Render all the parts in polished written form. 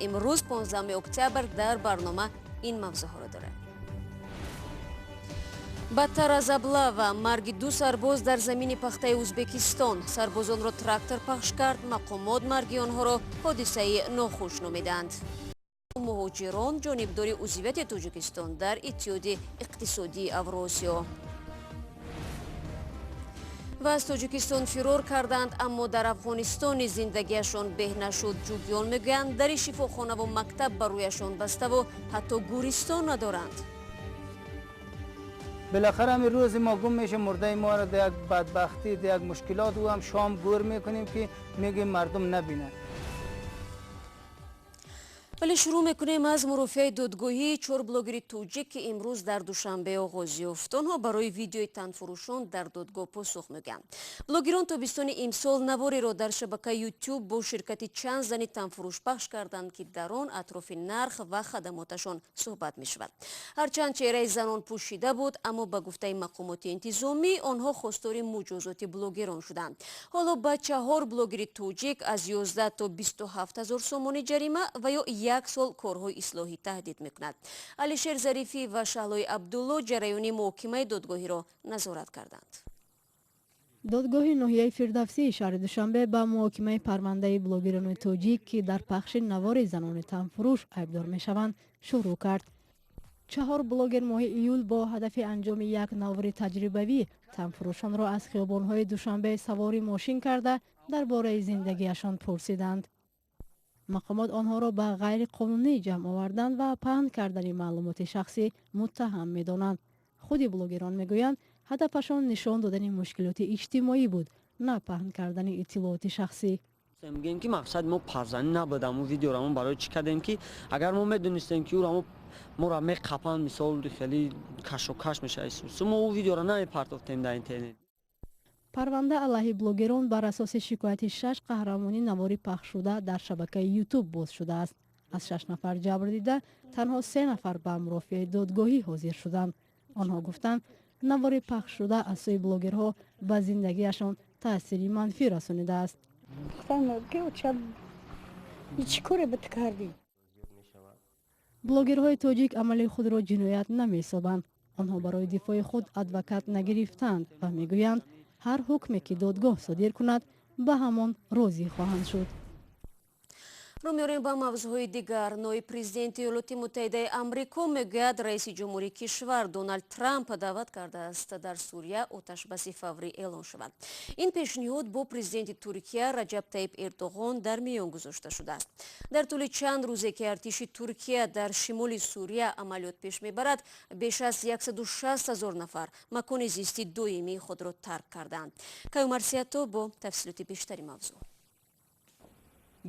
Имрӯз 15 октябр дар барнома ин мавзӯъҳоро дорад. Бадтар аз облава, марги ду сарбоз дар замини пахтаи Ӯзбекистон. Сарбозонро трактор пахш кард, мақомот марги онҳоро ҳодисаи нохуш номиданд. Муҳоҷирон ҷонибдори узвияти Тоҷикистон дар Иттиҳоди иқтисодии Авросиё. Ва аз Тоҷикистон фирор карданд, аммо дар Афғонистони зиндагиашон беҳ нашуд. Ҷугиён мегӯянд, дари шифохонаву мактаб ба рӯяшон баставу ҳатто гӯристон надоранд. بالاخره همین روز ما گم میشه، مرده ما را در یک بدبختی، در یک مشکلات او هم شام گور میکنیم که میگیم مردم نبینن. Вале шурӯъ мекунем аз мурофиаи додгоҳии чор блогери тоҷик, ки имрӯз дар Душанбе оғоз ёфт. Онҳо барои видеои танфурӯшон дар додгоҳ посух мегӯянд. Блогерон тобистони имсол навореро дар шабакаи Ютуб бо ширкати чанд зани танфурӯш пахш карданд, ки дар он атрофи нарх ва хадамоташон суҳбат мешавад. Ҳарчанд чеҳраи занон пӯшида буд, аммо ба гуфтаи мақомоти интизомӣ, онҳо хостори муҷозоти блогерон шуданд. Ҳоло ба чаҳор блогери тоҷик аз 11 то 27 ҳазор сомонӣ ҷарима ва ё як сол корҳои ислоҳӣ таҳдид мекунад. Алишер Зарифӣ ва Шаҳлои Абдулло ҷараёни муҳокимаи додгоҳиро назорат карданд. Додгоҳи ноҳияи Фирдавсии шаҳри Душанбе ба муҳокимаи парвандаи блогерони тоҷик, ки дар пахши навори занони танфурӯш айбдор мешаванд, шурӯъ кард. Чаҳор блогер моҳи июл бо ҳадафи анҷоми як навори таҷрибавӣ танфурӯшонро аз хиёбонҳои Душанбе савори мошин карда, дар бораи зиндагиашон пурсиданд. Мақомот онҳоро ба ғайриқонунӣ ҷамъ овардан ва паҳн кардани маълумоти шахсӣ муттаҳам медонанд. Худи блогерон мегӯянд, ҳадафашон нишон додани мушкилоти иҷтимоӣ буд, на паҳн кардани иттилооти шахсӣ. Мегӯем, ки мақсади мо парзанӣ набуд. Аму видеоро мо барои чӣ кардем, ки агар мо медонистем, ки ӯро моро меқапанд, мисол, хеле кашокаш мешавад, мо ӯ видеоро намепартофтем дар интернет. Парванда алайҳи блогерон бар асоси шикояти шаш қаҳрамони навори пахшшуда дар шабакаи Ютуб боз шудааст. Аз шаш нафар ҷабр дида танҳо се нафар ба мурофиаи додгоҳӣ ҳозир шуданд. Онҳо гуфтанд, навори пахшшуда аз сӯи блогерҳо ба зиндагиашон таъсири манфӣ расонидааст. Чӣ коре бит кардӣ? Блогерҳои тоҷик амали худро ҷиноят намеҳисобанд. Онҳо барои дифои худ адвокат нагирифтанд ва мегӯянд, ҳар ҳукме ки додгоҳ содир кунад, ба ҳамон розӣ хоҳанд шуд. Рӯ меорем ба мавзӯъҳои дигар. Ноиб президенти Иёлоти Муттаҳидаи Амрико мегӯяд, раиси ҷумҳури кишвар Доналд Трамп даъват кардааст, дар Сурия оташбаси фаврӣ эълон шавад. Ин пешниҳод бо президенти Туркия Раҷаб Таиб Эрдоғон дар миён гузошта шудааст. Дар тӯли чанд рӯзе, ки артиши Туркия дар шимоли Сурия амалиёт пеш мебарад, беш аз 160 ҳазор нафар макони зисти доимии худро тарк карданд. Каюмарсиято бо тафсилоти бештари мавзӯъ.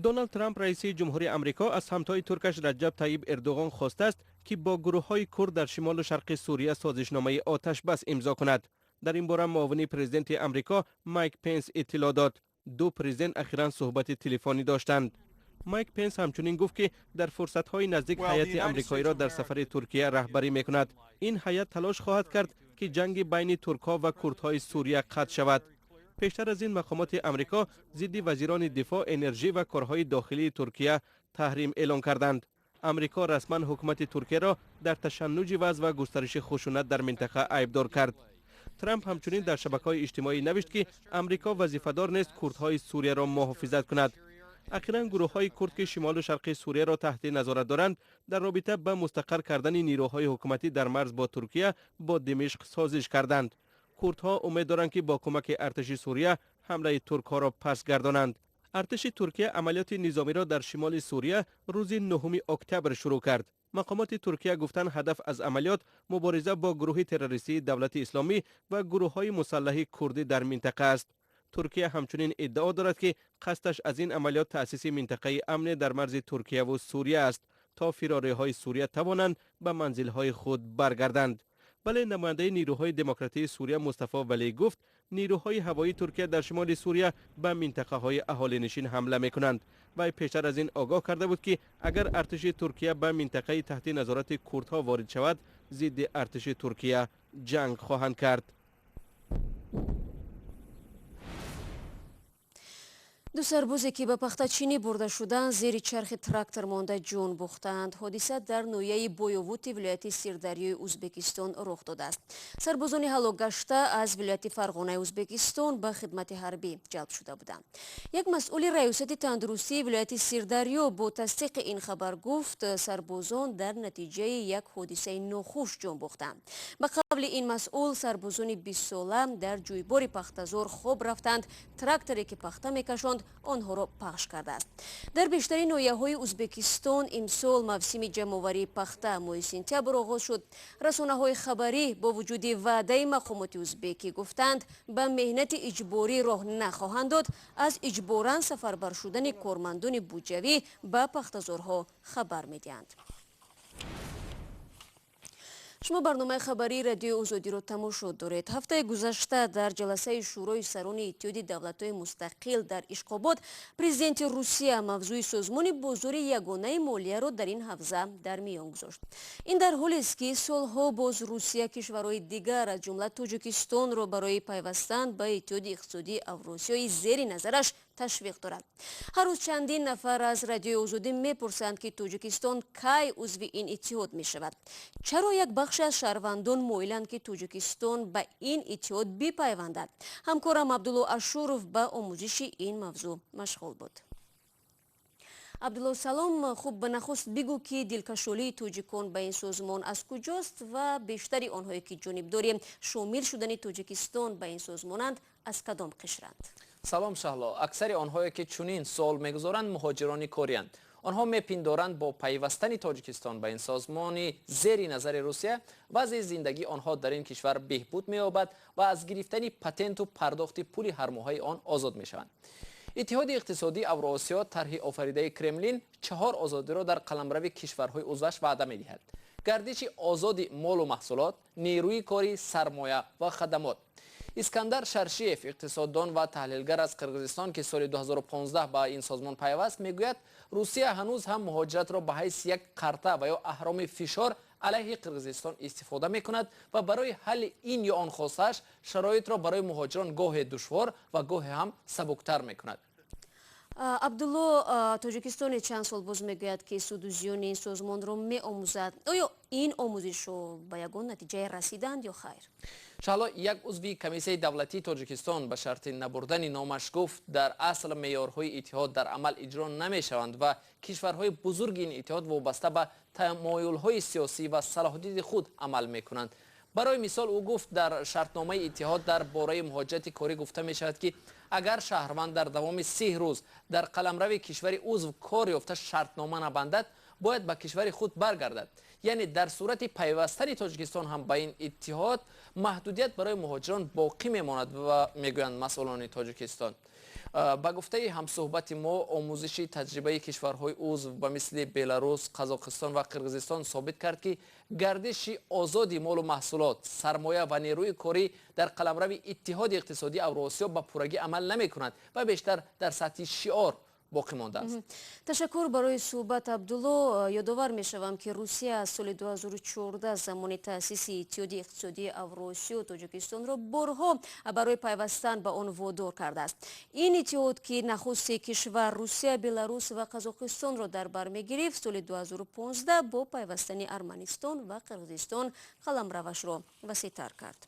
Доналд Трамп, раиси ҷумҳури Амрико, аз ҳамтои туркаш Раҷаб Таиб Эрдоғон хостааст, ки бо гурӯҳҳои курд дар шимолу шарқи Сурия созишномаи оташбас имзо кунад. Дар ин бора муовини президенти Амрико Майк Пенс иттилоъ дод. Ду президент ахиран суҳбати телефонӣ доштанд. Майк Пенс ҳамчунин гуфт, ки дар фурсатҳои наздик ҳайати амрикоиро дар сафари Туркия раҳбарӣ мекунад. Ин ҳайат талош хоҳад кард, ки ҷанги байни туркҳо ва курдҳои Сурия қатъ шавад. Пештар аз ин мақомоти Амрико зидди вазирони дифоъ, энержӣ ва корҳои дохилии Туркия таҳрим эълон карданд. Амрико расман ҳукумати Туркияро дар ташаннуҷи вазъ ва густариши хушунат дар минтақа айбдор кард. Трамп ҳамчунин дар шабакаҳои иҷтимоӣ навишт, ки Амрико вазифадор нест курдҳои Сурияро муҳофизат кунад. Ахиран гурӯҳҳои курд, ки шимолу шарқи Сурияро таҳти назорат доранд, дар робита ба мустақар кардани нирӯҳои ҳукуматӣ дар марз бо Туркия бо Димишқ созиш карданд. Курдҳо умед доранд, ки бо кӯмаки артиши Сурия ҳамлаи туркҳоро пас гардонанд. Артиши Туркия амалиёти низомиро дар шимоли Сурия рӯзи 9 октябр шурӯъ кард. Мақомоти Туркия гуфтанд, ҳадаф аз амалиёт мубориза бо гурӯҳи террористии Давлати Исломӣ ва гурӯҳҳои мусаллаҳи курдӣ дар минтақа аст. Туркия ҳамчунин иддао дорад, ки қасдаш аз ин амалиёт таъсиси минтақаи амне дар марзи Туркияву Сурия аст, то фирориҳои Сурия тавонанд ба манзилҳои худ баргарданд. Вале намояндаи нирӯҳои демократии Сурия Мустафо Валӣ гуфт, нирӯҳои ҳавоии Туркия дар шимоли Сурия ба минтақаҳои аҳолинишин ҳамла мекунанд. Вай пештар аз ин огоҳ карда буд, ки агар артиши Туркия ба минтақаи таҳти назорати курдҳо ворид шавад, зидди артиши Туркия ҷанг хоҳанд кард. Ду сарбозе, ки ба пахтачинӣ бурда шуданд, зери чархи трактор монда ҷон бохтаанд. Ҳодиса дар ноҳияи Боёвути вилояти Сирдарёи Узбекистон рух додааст. Сарбозони ҳалокгашта аз вилояти Фарғонаи Узбекистон ба хидмати ҳарбӣ ҷалб шуда буданд. Як масъули раёсати тандурустии вилояти Сирдарё бо тасдиқи ин хабар гуфт, сарбозон дар натиҷаи як ҳодисаи нохуш ҷон бохтанд. Ба қавли ин масъул, сарбозони 20-сола дар ҷӯйбори пахтазор хоб рафтанд, тракторе, ки пахта мекашонд, онҳоро пахш кардааст. Дар бештари ноҳияҳои Узбекистон имсол мавсими ҷамъоварии пахта моҳи сентябр оғоз шуд. Расонаҳои хабарӣ бо вуҷуди ваъдаи мақомоти узбекӣ гуфтанд, ба меҳнати иҷборӣ роҳ нахоҳанд дод, аз иҷборан сафарбар шудани кормандони буҷавӣ ба пахтазорҳо хабар медиҳанд. Шумо барномаи хабарии Радиои Озодиро тамошо доред. Ҳафтаи гузашта дар ҷаласаи Шӯрои сарони Иттиҳоди давлатҳои мустақил дар Ишқобод президенти Русия мавзӯи созмони бозори ягонаи молияро дар ин ҳавза дар миён гузошт. Ин дар ҳолест, ки солҳо боз Русия кишварҳои дигар, аз ҷумла Тоҷикистонро, барои пайвастан ба Иттиҳоди иқтисодии Авросиёи зери назараш ташвиқ дорад. Ҳар рӯз чандин нафар аз Радиои Озодӣ мепурсанд, ки Тоҷикистон кай узви ин иттиҳод мешавад. Чаро як бахши аз шаҳрвандон моиланд, ки Тоҷикистон ба ин иттиҳод бипайвандад? Ҳамкорам Абдулло Ашуров ба омӯзиши ин мавзӯъ машғул буд. Абдулло, салом. Хуб, ба нахуст бигӯ, ки дилкашолии тоҷикон ба ин созмон аз куҷост ва бештари онҳое, ки ҷонибдори шомил шудани Тоҷикистон ба ин созмонанд, аз кадом қишранд? Салом, Шаҳло. Аксари онҳое, ки чунин суол мегузоранд, муҳоҷирони кориянд. Онҳо мепиндоранд, бо пайвастани Тоҷикистон ба ин созмони зери назари Русия вазъи зиндагии онҳо дар ин кишвар беҳбуд меёбад ва аз гирифтани патенту пардохти пули ҳармоҳаи он озод мешаванд. Иттиҳоди иқтисодии Авроосиё, тарҳи офаридаи Кремлин, чаҳор озодиро дар қаламрави кишварҳои узваш ваъда медиҳад: гардиши озоди молу маҳсулот, нерӯи корӣ, сармоя ва хадамот. Искандар Шаршиев, иқтисоддон ва таҳлилгар аз Қирғизистон, ки соли 2015 ба ин созмон пайваст, мегӯяд, Русия ҳанӯз ҳам муҳоҷиратро ба ҳайси як қарта ва ё аҳроми фишор алайҳи Қирғизистон истифода мекунад ва барои ҳалли ин ё он хостааш шароитро барои муҳоҷирон гоҳе душвор ва гоҳе ҳам сабуктар мекунад. Абдулло, Тоҷикистоне чанд сол боз мегӯяд, ки суду зиёни ин созмонро меомӯзад. Оё ин омӯзишҳо ба ягон натиҷае расиданд ё хайр? Шаҳло, як узви Комиссияи давлатии Тоҷикистон ба шарти набурдани номаш гуфт, дар асл меъёрҳои иттиҳод дар амал иҷро намешаванд ва кишварҳои бузурги ин иттиҳод вобаста ба тамоюлҳои сиёсӣ ва салоҳдиди худ амал мекунанд. Барои мисол, ӯ гуфт, дар шартномаи иттиҳод дар бораи муҳоҷирати корӣ гуфта мешавад, ки агар шаҳрванд дар давоми 30 рӯз дар қаламрави кишвари узв кор ёфта шартнома набандад, бояд ба кишвари худ баргардад. Яъне дар сурати пайвастани Тоҷикистон ҳам ба ин иттиҳод маҳдудият барои муҳоҷирон боқӣ мемонад ва мегӯянд масъулони Тоҷикистон. Ба гуфтаи ҳамсӯҳбати мо, омӯзиши таҷрибаи кишварҳои узв ба мисли Беларус, Қазоқистон ва Қирғизистон собит кард, ки гардиши озоди молу маҳсулот, сармоя ва нерӯи корӣ дар қаламрави Иттиҳоди иқтисодии Авроосиё ба пуррагӣ амал намекунад ва бештар дар сатҳи шиор боқӣ мондааст. Ташаккур барои суҳбат, Абдулло. Ёдовар мешавам, ки Русия аз соли 2014, замони таъсиси Иттиҳоди иқтисодии Авроосиё, Тоҷикистонро борҳо барои пайвастан ба он водор кардааст. Ин иттиҳод, ки нахуст се кишвар — Русия, Беларус ва Қазоқистонро дар бар мегирифт, соли 2015 бо пайвастани Арманистон ва Қирғизистон қаламравашро васеътар кард.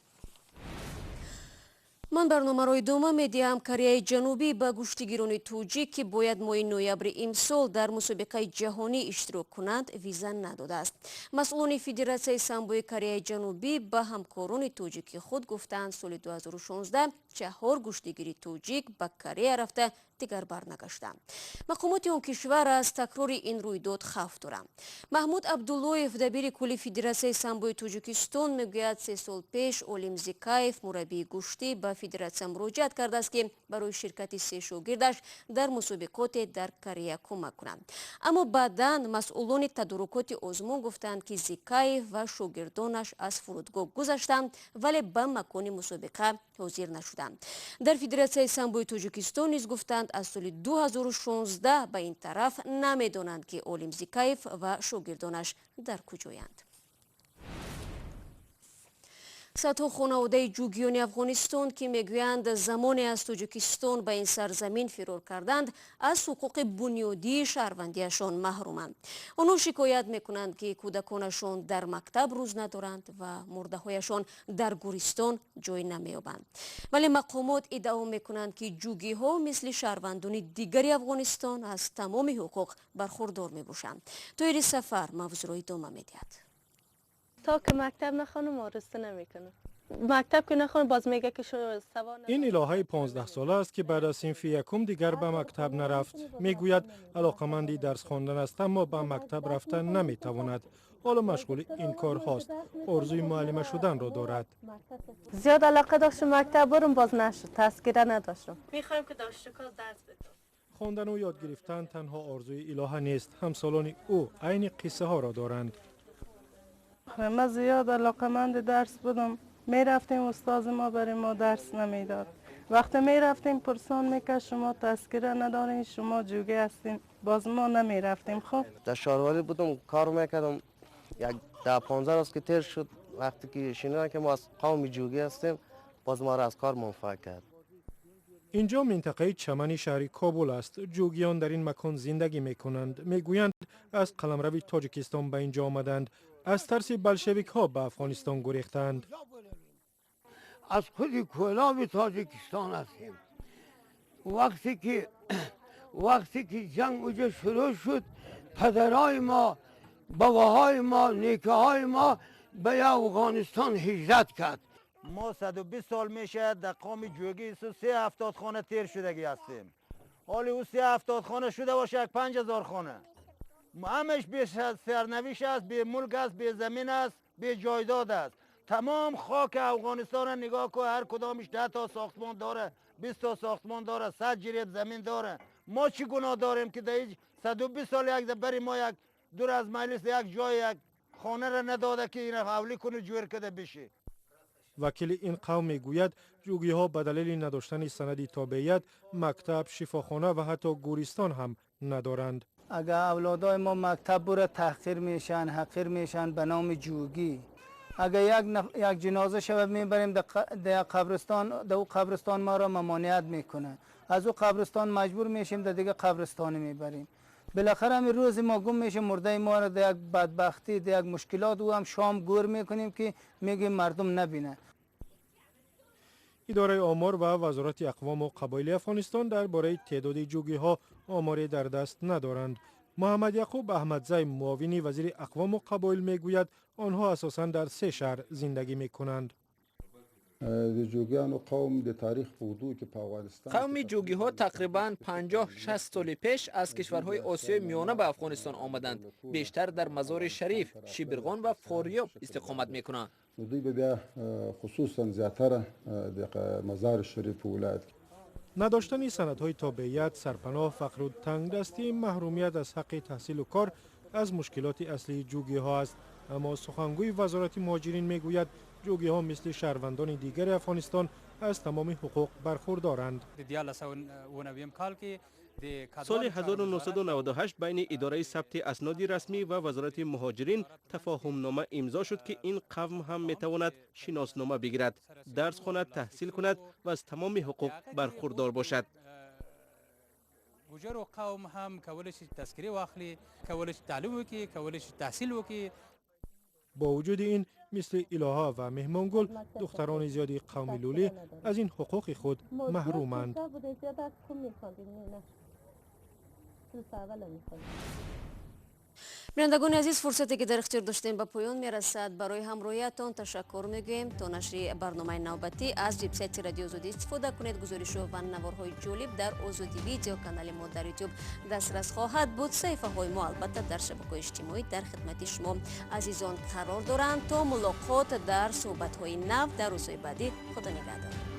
Ман барномаро идома медиҳам. Кореяи Ҷанубӣ ба гӯштигирони тоҷик, ки бояд моҳи ноябри имсол дар мусобиқаи ҷаҳонӣ иштирок кунанд, виза надодааст. Масъулони Федератсияи самбои Кореяи Ҷанубӣ ба ҳамкорони тоҷики худ гуфтаанд, соли 2016 чаҳор гӯштигири тоҷик ба Корея рафта, дигар барнагаштанд. Мақомоти он кишвар аз такрори ин рӯйдод хавф доранд. Маҳмуд Абдуллоев, дабири кулли Федератсияи самбои Тоҷикистон, мегӯяд, 3 сол пеш Олим Зикаев, мураббии гӯштӣ, ба федератсия муроҷиат кардааст, ки барои ширкати се шогирдаш дар мусобиқоте дар Корея кӯмак кунанд. Аммо баъдан масъулони тадорукоти озмун гуфтанд, ки Зикаев ва шогирдонаш аз фурудгоҳ гузаштанд, вале ба макони мусобиқа ҳозир нашуданд. Дар Федератсияи самбои Тоҷикистон низ гуфтанд, аз соли 2016 ба ин тараф намедонанд, ки Олим Зикаев ва шогирдонаш дар куҷоянд. Садҳо хонаводаи ҷугиёни Афғонистон, ки мегӯянд замоне аз Тоҷикистон ба ин сарзамин фирор карданд, аз ҳуқуқи бунёдии шаҳрвандиашон маҳруманд. Онҳо шикоят мекунанд, ки кӯдаконашон дар мактаб рӯз надоранд ва мурдаҳояшон дар гӯристон ҷой намеёбанд. Вале мақомот иддао мекунанд, ки ҷугиҳо мисли шаҳрвандони дигари Афғонистон аз тамоми ҳуқуқ бархурдор мебошанд. Тоҳири Сафар мавзӯъро идома медиҳад. То ки мактаб нахонам, оросте намекунам. Мактаб ки нахонам, боз мега ки савод. Ин Илоҳаи 15сола аст, ки баъд аз синфи якум дигар ба мактаб нарафт. Мегӯяд, алоқаманди дарс хондан аст, аммо ба мактаб рафта наметавонад. Ҳоло машғули ин корҳост, орзуи муаллима шуданро дорад. Зиёд алоқа доштам мактаб бурам, боз нашуд, тазкира надоштам. Мехоҳем ки дошта дарс бидам. Хондану ёд гирифтан танҳо орзуи Илоҳа нест, ҳамсолони ӯ айни қиссаҳоро доранд. من زیاد علاقمند درس بودم. میرفتیم، استاد ما برای ما درس نمیداد. وقتی میرفتیم، پرسان میکرد شما تذکره ندارین، شما جوگی هستین. باز ما نمیرفتیم. خب، در شاروالی بودم، کار میکردم. یک 10-15 روز که تیر شد، وقتی که شنیدن که ما از قوم جوگی هستیم، باز ما را از کار منفک کرد. Инҷо минтақаи Чамани шаҳри Кобул аст. Ҷугиён дар ин макон зиндагӣ мекунанд. Мегӯянд, аз қаламрави Тоҷикистон ба инҷо омаданд, аз тарси болшевикҳо ба Афғонистон гурехтанд. Аз худи Кӯлоби Тоҷикистон ҳастем. Вақте ки ҷанг уҷа шурӯъ шуд, падарои мо, бабаҳои мо, некаҳои мо ба Афғонистон ҳиҷрат кард. ما 120 سال میشه در قوم جوگی 70 خانه تیر شدگی هستیم. حالی او 70 خانه شده باشه، یک 5000 خانه. همش بی سرنوشت است، بی ملک است، بی زمین است، بی جایداد است. تمام خاک افغانستان را نگاه کن، هر کدامش 10 تا ساختمان داره، 20 تا ساختمان داره، 100 جریب زمین داره. ما چی گناه داریم که در 120 سال یک بری ما یک دور از مجلس یک جای یک خانه را نداده که این حولی کنه، جور کده بشه؟ Вакили ин қавм мегӯяд, ҷугиҳо ба далели надоштани санади тобеият мактаб, шифохона ва ҳатто гӯристон ҳам надоранд. اگر اولادای ما مکتب بره، تحقیر میشن، حقیر میشن به نام جوگی. اگر یک جنازه شود، میبریم در قبرستان، در او قبرستان ما را ممانعت میکنه. از او قبرستان مجبور میشیم در دیگه قبرستان میبریم. بالاخره همین روز ما گم میشه، مرده ما را در یک بدبختی، در یک مشکلات، او هم شام گور میکنیم که میگیم مردم نبینه. Идораи омор ва Вазорати ақвому қабоили Афғонистон дар бораи теъдоди ҷугиҳо оморе дар даст надоранд. Муҳаммад Яқуб Аҳмадзай, муовини вазири ақвому қабоил, мегӯяд, онҳо асосан дар се шаҳр зиндагӣ мекунанд. د جوګیانو قوم د تاریخ په اوږدو کې په افغانستان Қавми ҷугиҳо тақрибан 50-60 соли пеш аз кишварҳои Осиёи Миёна ба Афғонистон омаданд. Бештар дар Мазори Шариф, Шибирғон ва Форёб истиқомат мекунанд. نو دوی به بیا خصوصا زیاتره د مزار شریف په ولایت کې. Надоштани санадҳои тобеият, сарпаноҳ, фақру тангдастӣ, маҳрумият аз ҳаққи таҳсилу кор аз мушкилоти аслии ҷугиҳо аст. Аммо сухангӯи Вазорати муҳоҷирин мегӯяд, ҷугиҳо мисли шаҳрвандони дигари Афғонистон аз тамоми ҳуқуқ бархурдоранд. Соли 1998 байни Идораи сабти асноди расмӣ ва Вазорати муҳоҷирин тафоҳумнома имзо шуд, ки ин қавм ҳам метавонад шиноснома бигирад, дарс хонад, таҳсил кунад ва аз тамоми ҳуқуқ бархурдор бошад. ګوجرو قوم هم کولی شي تذکرې واخلي، کولی شي تعلیم وکړي، کولی شي تحصیل وکړي. Бо вуҷуди ин, мисли Илоҳа ва Меҳмонгул, духтарони зиёди қавми лулӣ аз ин ҳуқуқи худ маҳруманд. Бинандагони азиз, фурсате ки дар ихтиёр доштем, ба поён мерасад. Барои ҳамроҳиятон ташаккур мегӯем. То нашри барномаи навбатӣ аз вебсайти Радио Озодӣ истифода кунед. Гузоришҳо ва наворҳои ҷолиб дар Озодӣ Видео, канали мо дар Ютуб дастрас хоҳад буд. Саҳифаҳои мо, албатта, дар шабакаҳои иҷтимоӣ дар хидмати шумо азизон қарор доранд. То мулоқот дар суҳбатҳои нав дар рӯзҳои баъдӣ, Худо нигаҳдор.